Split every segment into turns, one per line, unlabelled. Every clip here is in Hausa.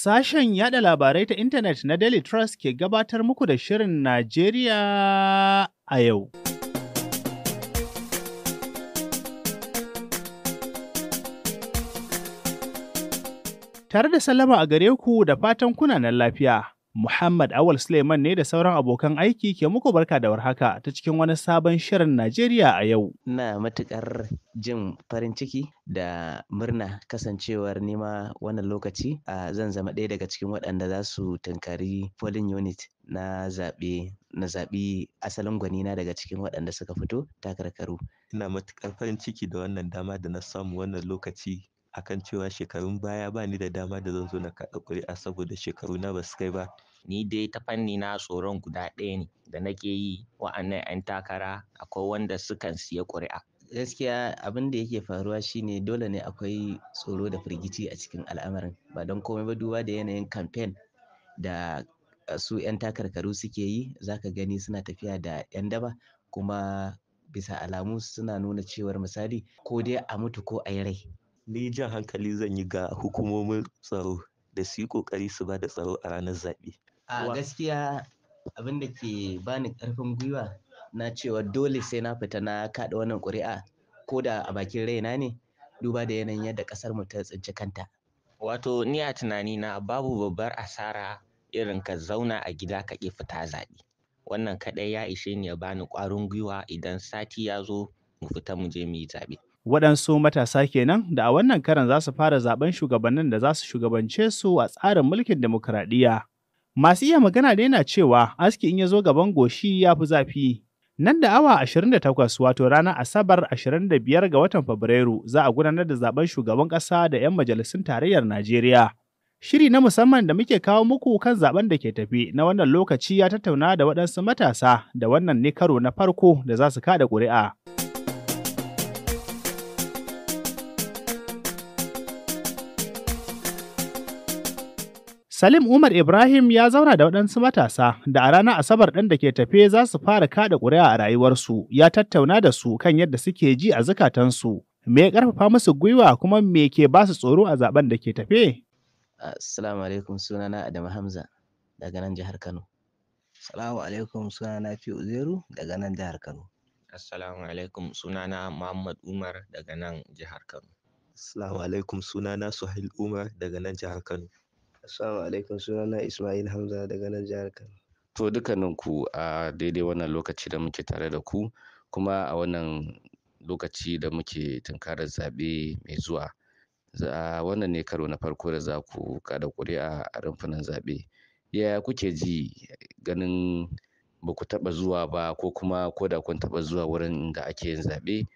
Sashen yada labarai ta intanet na Daily Trust ke gabatar muku da Shirin Najeriya a yau. Tare da sallama a gare ku da fatan kunanan lafiya. Muhammad Awal Suleiman ne da sauran abokan aiki ke muku barka da warhaka ta cikin wani sabon Shirin Najeriya a yau.
Ina matuƙar jin farin ciki da murna kasancewar nima wannan lokaci a zan zama ɗaya daga cikin waɗanda za su tunkari polling unit na zaɓe na zaɓi asalin gwanina daga cikin waɗanda suka fito takarkaru.
Ina matuƙar farin ciki da wannan dama da na samu wannan lokaci akan cewa shekarun baya ba ni da dama da zan zo na kaɗa ƙuri'a saboda shekaruna ba su kai ba.
Ni dai ta fanni na tsoron guda ɗaya ne da nake yi wa'annan 'yan takara akwai wanda sukan siya ƙuri'a.
Gaskiya abin da yake faruwa shine dole ne akwai tsoro da firgici a cikin al'amarin ba don komai ba duba da yanayin kamfen da su 'yan takarkaru suke yi zaka gani suna tafiya da 'yan daba kuma bisa alamu suna nuna cewar misali ko dai a mutu ko a yi rai.
Ni jan hankali zan yi ga hukumomin tsaro da su yi ƙoƙari su ba da tsaro a ranar zaɓe.
A gaskiya abin da ke bani ƙarfin gwiwa na cewa dole sai na fita na kaɗa wannan ƙuri'a ko da a bakin raina ne duba da yanayin yadda ƙasar mu ta tsinci kanta.
Wato ni a tunanina babu babbar asara irin ka zauna a gida ka ƙi fita zaɓe. Wannan kaɗai ya ishe ni ya bani ƙwarin gwiwa idan sati ya zo mu fita mu je mu yi zaɓe.
Waɗansu matasa kenan da a wannan karan za su fara zaben shugabannin da za su shugabance su a tsarin mulkin demokuraɗiyya. Masu iya magana dai na cewa aski in ya zo gaban goshi ya fi zafi. Nan da awa 28 wato ranar Asabar 25 ga watan Fabrairu za a gudanar da zaben shugaban ƙasa da 'yan majalisun tarayyar Najeriya. Shiri na musamman da muke kawo muku kan zaben da ke tafi na wannan lokaci ya tattauna da waɗansu matasa da wannan ne karo na farko da za su kaɗa ƙuri'a. Salim Umar Ibrahim ya zauna da waɗansu matasa da a ranar Asabar ɗin da ke tafe za su fara kaɗa ƙuri'a a rayuwarsu, ya tattauna da su kan yadda suke ji a zukatansu, me ya ƙarfafa musu gwiwa kuma me ke ba su tsoro a zaben da ke tafe?
Assalamu alaikum sunana Adamu Hamza daga nan jihar Kano.
Assalamu alaikum sunana Fi Uzeru daga nan jihar Kano.
Assalamu alaikum sunana Muhammad Umar daga nan jihar Kano.
Assalamu alaikum sunana Suhail Umar daga nan jihar Kano.
Assalamu alaikum sunana Ismail Hamza daga nan jihar Kano.
To dukkaninku a daidai wannan lokaci da muke tare da ku kuma a wannan lokaci da muke tunkarar zaɓe mai zuwa. Wannan ne karo na farko da za ku kaɗa ƙuri'a a rumfunan zaɓe. Yaya kuke ji ganin ba ku taɓa zuwa ba ko kuma ko da kun taɓa zuwa wurin da ake yin zaɓe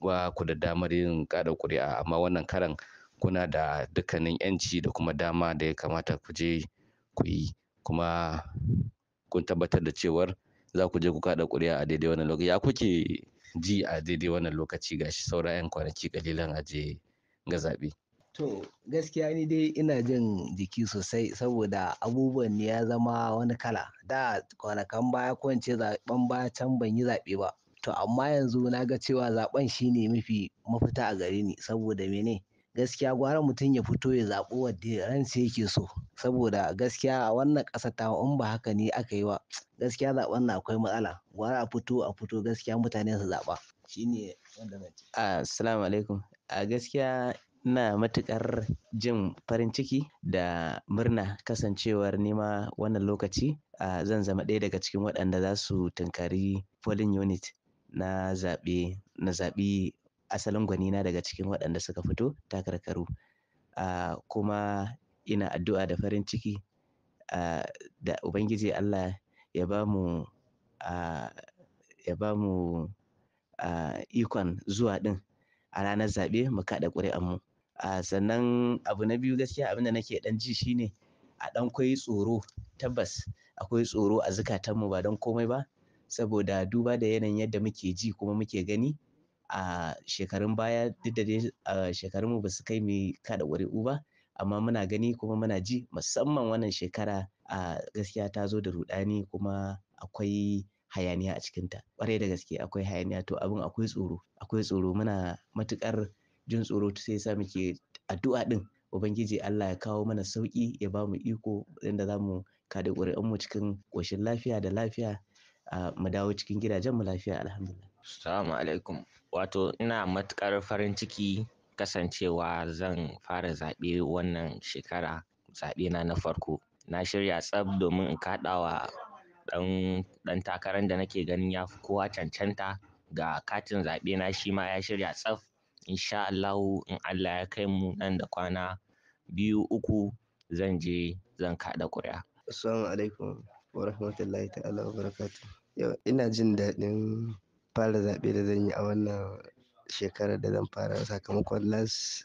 ba ku da damar yin kaɗa ƙuri'a amma wannan karan kuna da dukkanin 'yanci da kuma dama da ya kamata ku je ku yi kuma kun tabbatar da cewar za ku je ku kaɗa ƙuri'a a daidai wannan lokaci. Ya kuke ji a daidai wannan lokaci gashi saura 'yan kwanaki ƙalilan a je ga zaɓe?
To gaskiya ni dai ina jin jiki sosai saboda abubuwan ne ya zama wani kala. Da kwanakan baya ko in ce zaɓen baya can ban yi zaɓe ba. To amma yanzu na ga cewa zaɓen shine mafi mafita a gare ni saboda mene? Gaskiya gwara mutum ya fito ya zaɓi wadda ransa yake so saboda gaskiya a wannan ƙasar tamu in ba haka ne aka yi ba gaskiya zaɓen nan akwai matsala gwara a fito a fito gaskiya mutane su zaɓa shine wanda zan ce.
Assalamu alaikum a gaskiya ina matuƙar jin farin ciki da murna kasancewar nima wannan lokaci zan zama ɗaya daga cikin waɗanda za su tunkari polling unit na zaɓe na zaɓi asalin gwanina daga cikin waɗanda suka fito takarkaru. Kuma ina addu'a da farin ciki da Ubangiji Allah ya bamu ya bamu ikon zuwa ɗin a ranar zaɓe mu kaɗa ƙuri'anmu. Sannan abu na biyu gaskiya abin da nake ɗan ji shine a ɗan kwai tsoro tabbas akwai tsoro a zukatanmu ba don komai ba saboda duba da yanayin yadda muke ji kuma muke gani a shekarun baya duk da dai shekarunmu ba su kai mu kaɗa ƙuri'u ba amma muna gani kuma muna ji musamman wannan shekara a gaskiya ta zo da ruɗani kuma akwai hayaniya a cikinta. Ƙwarai da gaske akwai hayaniya to abin akwai tsoro akwai tsoro muna matuƙar jin tsoro sai yasa muke addu'a ɗin. Ubangiji Allah ya kawo mana sauƙi, ya ba mu iko inda za mu kada ƙuri'unmu cikin ƙoshin lafiya da lafiya, mu dawo cikin gidajenmu lafiya, alhamdulillah.
Assalamu alaikum. Wato ina matuƙar farin ciki kasancewa zan fara zaɓe wannan shekara, zaɓe na na farko. Na shirya tsaf domin in kaɗawa ɗan takarar da nake ganin ya fi kowa cancanta. Ga katin zaɓe na, shi ma ya shirya tsaf. Insha Allahu, in Allah ya kai mu nan da kwana 2, 3, zan je zan kaɗa ƙuri'a.
Assalamu alaikum wa rahmatullahi ta'ala wa barakatuh. Yau ina jin daɗin fara zaɓe da zan yi a wannan shekarar da zan fara, sakamakon last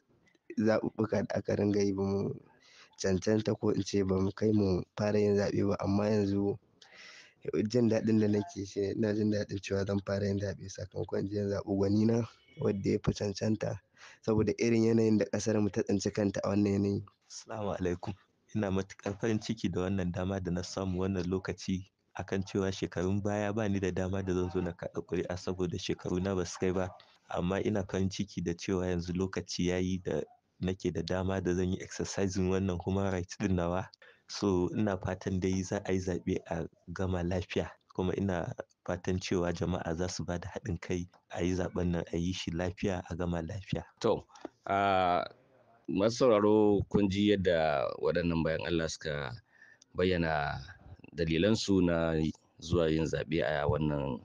zaɓuɓɓuka da aka ringa yi ba mu cancanta, ko in ce ba mu kai mu fara yin zaɓe ba. Amma yanzu jin daɗin da nake shi, ina jin daɗin cewa zan fara yin zaɓe, sakamakon in je in zaɓi gwanina wadda ya fi cancanta, saboda irin yanayin da ƙasar mu ta tsinci kanta a wannan yanayi.
Assalamu alaikum. Ina matuƙar farin ciki da wannan dama da na samu wannan lokaci, akan cewa shekarun baya ba ni da dama da zan zo na kaɗa ƙuri'a saboda shekaruna ba su kai ba. Amma ina farin ciki da cewa yanzu lokaci ya yi da nake da dama da zan yi exercising wannan human rights ɗin nawa. So ina fatan dai za a yi zaɓe a gama lafiya, kuma ina fatan cewa jama'a za su ba da haɗin kai a yi zaɓen nan, a yi shi lafiya, a gama lafiya.
To, masu sauraro, kun ji yadda waɗannan bayan Allah suka bayyana dalilansu na zuwa yin zaɓe a wannan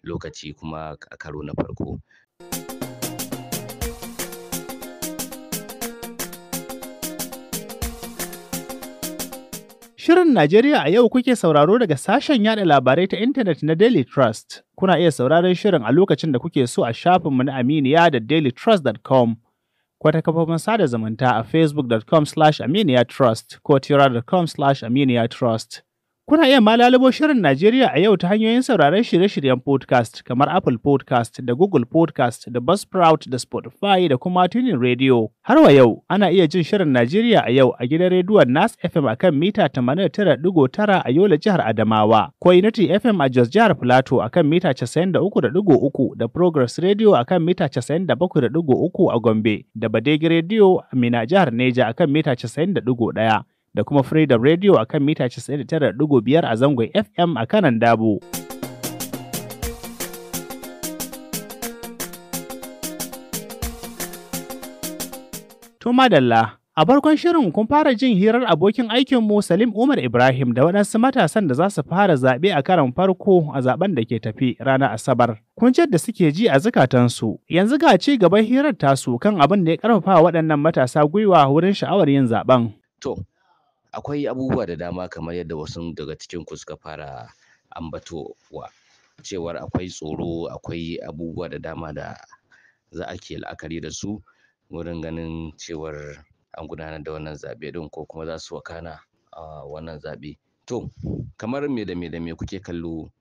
lokaci, kuma a karo na farko.
Shirin Najeriya a Yau kuke sauraro daga sashen yada labarai ta intanet na Daily Trust. Kuna iya sauraron shirin a lokacin da kuke so a shafinmu na Aminiya da dailytrust.com, ko ta kafofin sada zumunta a facebook.com/aminiyatrust ko twitter.com/aminiyatrust. Kuna iya ma lalubo Shirin Najeriya a Yau ta hanyoyin sauraron shirye-shiryen podcast kamar Apple Podcast da Google Podcast da Buzzsprout da Spotify da kuma Tuning Radio. Har wa yau, ana iya jin Shirin Najeriya a Yau a gidan rediyon Nas FM a kan mita 89.9 a Yola, jihar Adamawa, ko Unity FM a Jos, jihar Plateau, a kan mita 93.3, da Progress Radio a kan mita 97.3 a Gombe, da Badegi Radio a Minna, jihar Neja, a kan mita 90.1, da kuma Freedom Radio a kan mita 99.5 a zangon FM a kanan Dabo. To madalla, a farkon shirin kun fara jin hirar abokin aikinmu Salim Umar Ibrahim da waɗansu matasan da za su fara zaɓe a karon farko a zaben da ke tafi ranar Asabar. Kun da suke ji a zukatansu. Yanzu ga ci gaban hirar tasu kan abin da ya ƙarfafa waɗannan matasa gwiwa wurin sha'awar yin zaben.
To, akwai abubuwa da dama, kamar yadda wasu daga cikin ku suka fara ambatowa, cewar akwai tsoro, akwai abubuwa da dama da za a ke la'akari da su wurin ganin cewar an gudanar da wannan zaɓe ɗin, ko kuma za su wakana a wannan zaɓe. To, kamar me da me da me kuke kallo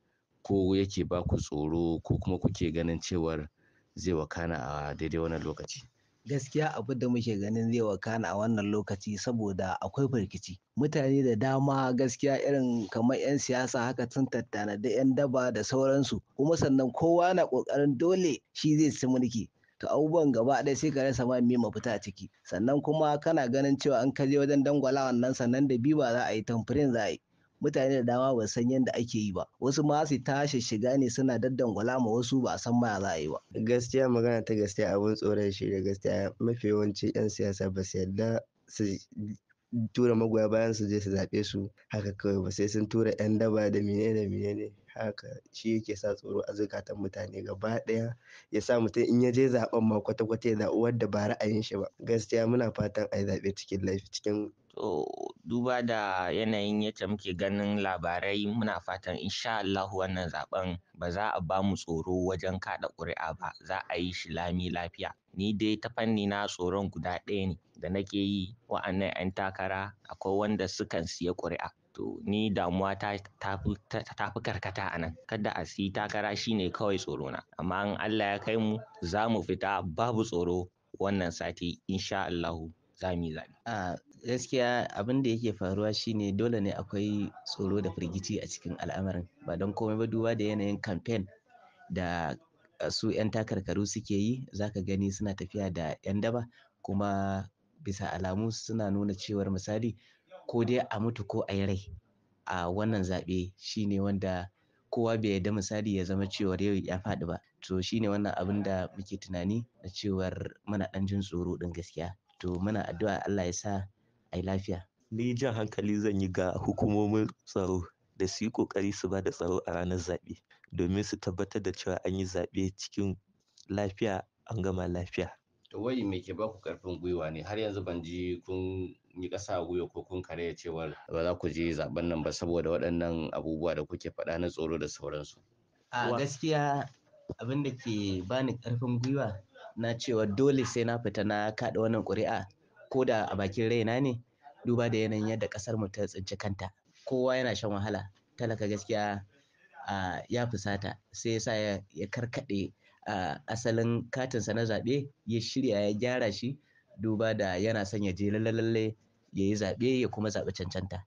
ko yake ba ku tsoro, ko kuma kuke ganin cewar zai wakana a daidai wannan lokaci?
Gaskiya abin da muke ganin zai wakana a wannan lokaci, saboda akwai firgici, mutane da dama gaskiya, irin kamar 'yan siyasa haka, sun tattanadi 'yan daba da sauransu, kuma sannan kowa na kokarin dole shi zai ci mulki. To abubuwan gaba ɗaya sai ka rasa ma me mafita a ciki. Sannan kuma kana ganin cewa an kaje wajen dangwala wannan, sannan da biba za a yi, tamfirin za a yi. Mutane da dama ba san yadda ake yi ba, wasu ma su tashi shiga ne suna daddangwala ma wasu, ba a san ma za a yi ba.
Gaskiya, magana ta gaskiya, abun tsoron shi da gaskiya, mafi yawanci 'yan siyasa ba su yarda su tura magoya bayan su je su zaɓe su haka kawai ba, sai sun tura 'yan daba da menene da menene haka. Shi yake sa tsoro a zukatan mutane gaba ɗaya, ya sa mutum in ya je zaɓen ma kwata-kwata ya zaɓi wadda ba ra'ayin shi ba. Gaskiya muna fatan a yi zaɓe cikin laifi cikin
To, duba da yanayin yadda muke ganin labarai, muna fatan insha Allahu wannan zaben ba za a ba mu tsoro wajen kaɗa ƙuri'a ba, za a yi shi lami lafiya. Ni dai ta fanni na, tsoron guda ɗaya ne da nake yi, wa'annan 'yan takara akwai wanda sukan siya ƙuri'a. To ni damuwa ta tafi karkata a nan. Kada a siyi takara, shine kawai tsorona. Amma in Allah ya kai mu, za mu fita babu tsoro wannan sati, insha Allahu za mu yi zaɓe.
A gaskiya abin da yake faruwa shine dole ne akwai tsoro da firgici a cikin al'amarin, ba don komai ba, duba da yanayin kamfen da su 'yan takarkaru suke yi. Zaka gani suna tafiya da 'yan daba, kuma Bisa alamu suna nuna cewar misali ko dai a mutu ko a yi rai a wannan zaɓe, shine wanda kowa bai yarda misali ya zama cewar yau ya faɗi ba. To shine wannan abin da muke tunani na cewar muna ɗan jin tsoro ɗin gaskiya. To muna addu'a Allah ya sa a yi lafiya.
Ni jan hankali zan yi ga hukumomin tsaro da su yi ƙoƙari su ba da tsaro a ranar zaɓe domin su tabbatar da cewa an yi zaɓe cikin lafiya, an gama lafiya.
To wai me ke baku karfin gwiwa ne? Har yanzu ban ji kun yi ƙasa a gwiwa ko kun karaya cewar ba za ku je zaben nan ba saboda waɗannan abubuwa da kuke faɗa na tsoro da sauransu.
A gaskiya abin da ke bani ƙarfin gwiwa na cewa dole sai na fita na kaɗa wannan ƙuri'a ko da a bakin raina ne, duba da yanayin yadda ƙasar mu ta tsinci kanta. Kowa yana shan wahala, talaka gaskiya ya fusata, sai yasa ya karkaɗe asalin katinsa na zaɓe, ya shirya ya gyara shi, duba da yana son ya je lalle ya yi zaɓe ya kuma zaɓi cancanta.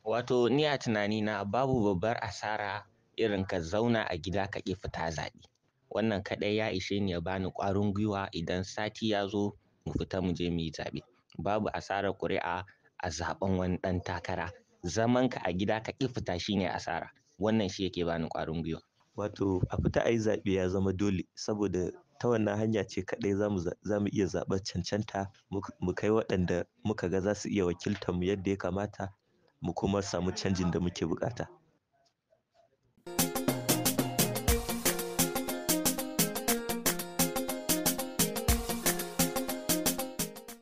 Wato ni a tunanina babu babbar asara irin ka zauna a gida ka ƙi fita zaɓe. Wannan kaɗai ya ishe ni ya bani ƙwarin gwiwa idan sati ya zo mu fita mu je mu yi zaɓe. Babu asarar ƙuri'a a zaɓen wani ɗan takara. Zaman ka a gida ka ƙi fita shine asara. Wannan shi yake bani ƙwarin gwiwa.
Wato a fita a yi zaɓe ya zama dole, saboda ta wannan hanya ce kaɗai za mu iya zaɓar cancanta, mu kai waɗanda muka ga za su iya wakiltar mu yadda ya kamata, mu kuma samu canjin da muke buƙata.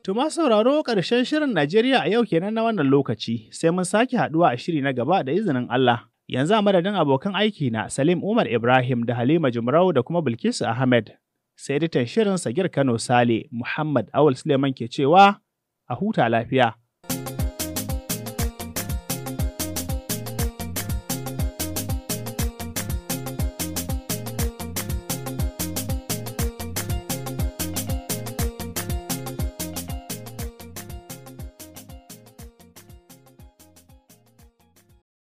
Tuma sauraro, ƙarshen shirin Najeriya a Yau kenan na wannan lokaci, sai mun sake haɗuwa a shiri na gaba da izinin Allah. Yanzu a madadin abokan aiki na Salim Umar Ibrahim da Halima Jumrau da kuma Bilkisu Ahmed, sai editan shirin Sagir Kano Sale, Muhammad Awul Suleiman ke cewa a huta lafiya.